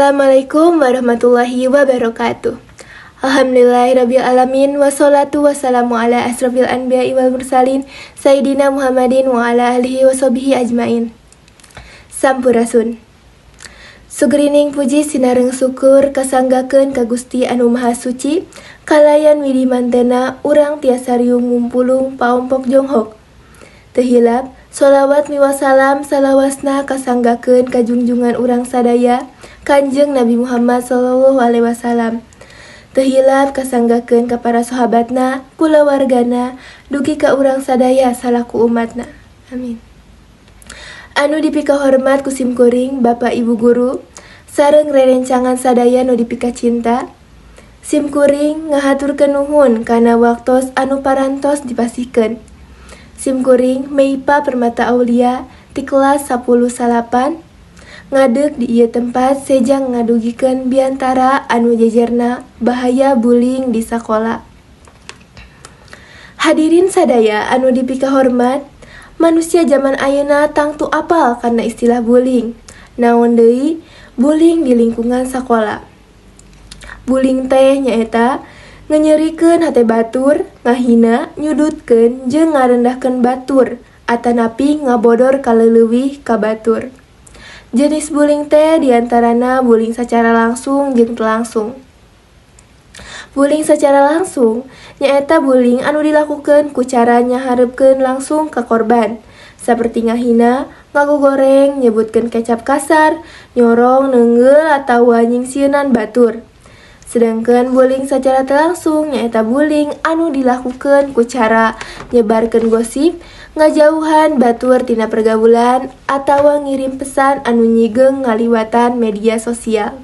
Assalamualaikum warahmatullahi wabarakatuh. Alhamdulillahirabbil alamin, wassalatu wassalamu ala asrofil anbiya'i wal mursalin, sayyidina Muhammadin wa ala alihi washabihi ajmain. Sampurasun. Sugrining puji sinareng syukur kasanggakeun ka Gusti Anu Maha Suci, kalayan widi mantena urang tiasa riung ngumpulung paompok jonghok. Teu hilap sholawat miwah salam salawasna kasanggakeun ka junjungan urang sadaya, Kanjeng Nabi Muhammad sallallahu alaihi wasallam. Teu hilap kasanggakeun ka para sahabatna, kulawargana, dugi ka urang sadaya salaku umatna. Amin. Anu dipikahormat ku simkuring Bapak Ibu guru sareng rerencangan sadaya nu dipikacinta. Simkuring ngahaturkeun nuhun kana waktos anu parantos dipasihkeun. Simkuring Meipa Permata Aulia ti kelas 10 salapan ngadeg di ieu tempat sejang ngadugikeun biantara anu jejerna bahaya bullying di sakola. Hadirin sadaya anu dipikahormat, manusia zaman ayeuna tangtu apal kana istilah bullying. Naon deui bullying di lingkungan sakola. Bullying teh nyaeta ngenyerikeun hate batur, ngahina, nyudutkeun jeung ngarendahkeun batur atanapi ngabodor kaleuleuwih ka batur. Jenis bullying teh diantarana bullying sacara langsung jeung teu langsung. Bullying sacara langsung nyaeta bullying anu dilakukeun ku cara nyahareupkeun langsung ka korban, saperti ngahina, ngagogoreng, nyebutkeun kecap kasar, nyorong, neungeul atawa nyingsieunan batur. Sedangkan bullying sacara teu langsung nyaeta bullying anu dilakukeun ku cara nyebarkeun gosip, ngajauhan batur tina pergaulan, atawa ngirim pesan anu nyigeng ngaliwatan media sosial.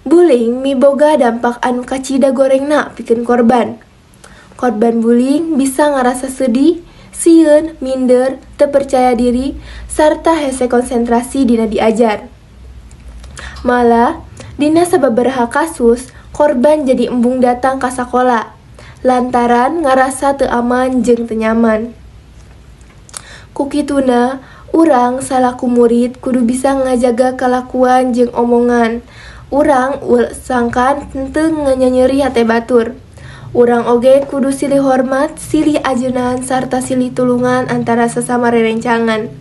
Bullying miboga dampak anu kacida gorengna pikeun korban. Korban bullying bisa ngarasa sedih, sieun, minder, teu percaya diri, sarta hese konsentrasi dina diajar. Malah, dina sababaraha kasus, korban jadi embung datang ka sakola lantaran ngarasa teu aman jeung teu nyaman. Ku kituna, urang salaku murid kudu bisa ngajaga kalakuan jeung omongan urang sangkan henteu nganyanyeri hate batur. Urang oge kudu silih hormat, silih ajengan, sarta silih tulungan antara sesama rerencangan.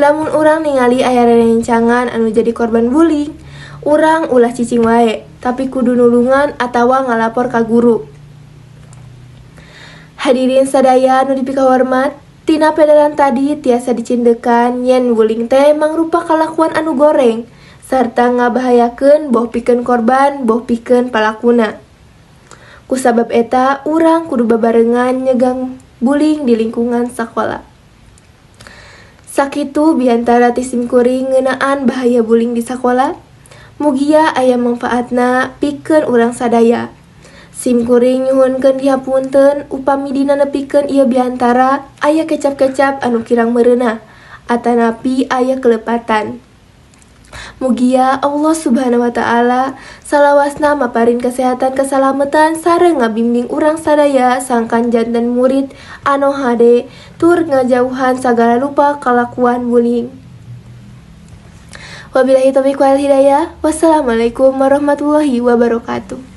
Lamun urang ningali aya rerencangan anu jadi korban bullying, urang ulah cicing wae, tapi kudu nulungan atawa ngalapor ka guru. Hadirin sadaya anu dipikahormat, tina pedaran tadi tiasa dicindekan yen bullying teh mangrupa kalakuan anu goreng sarta ngabahayakeun boh pikeun korban, boh pikeun palakuna. Kusabab eta, urang kudu babarengan nyegah bullying di lingkungan sakola. Sakitu biantara ti simkuring ngeunaan bahaya bullying di sakola. Mugia aya mangfaatna pikeun urang sadaya. Simkuring nyuhunkeun dihapunten upami dina nepikeun ieu biantara aya kecap-kecap anu kirang mereunah atanapi aya kelepatan. Mugia Allah Subhanahu wa Ta'ala salawasna maparin kesehatan, kesalamatan, sareng ngabimbing urang sadaya sangkan janten murid anu hade tur ngajauhan sagala rupa kalakuan bullying. Wabillahi taufiq wal hidayah. Wassalamualaikum warahmatullahi wabarakatuh.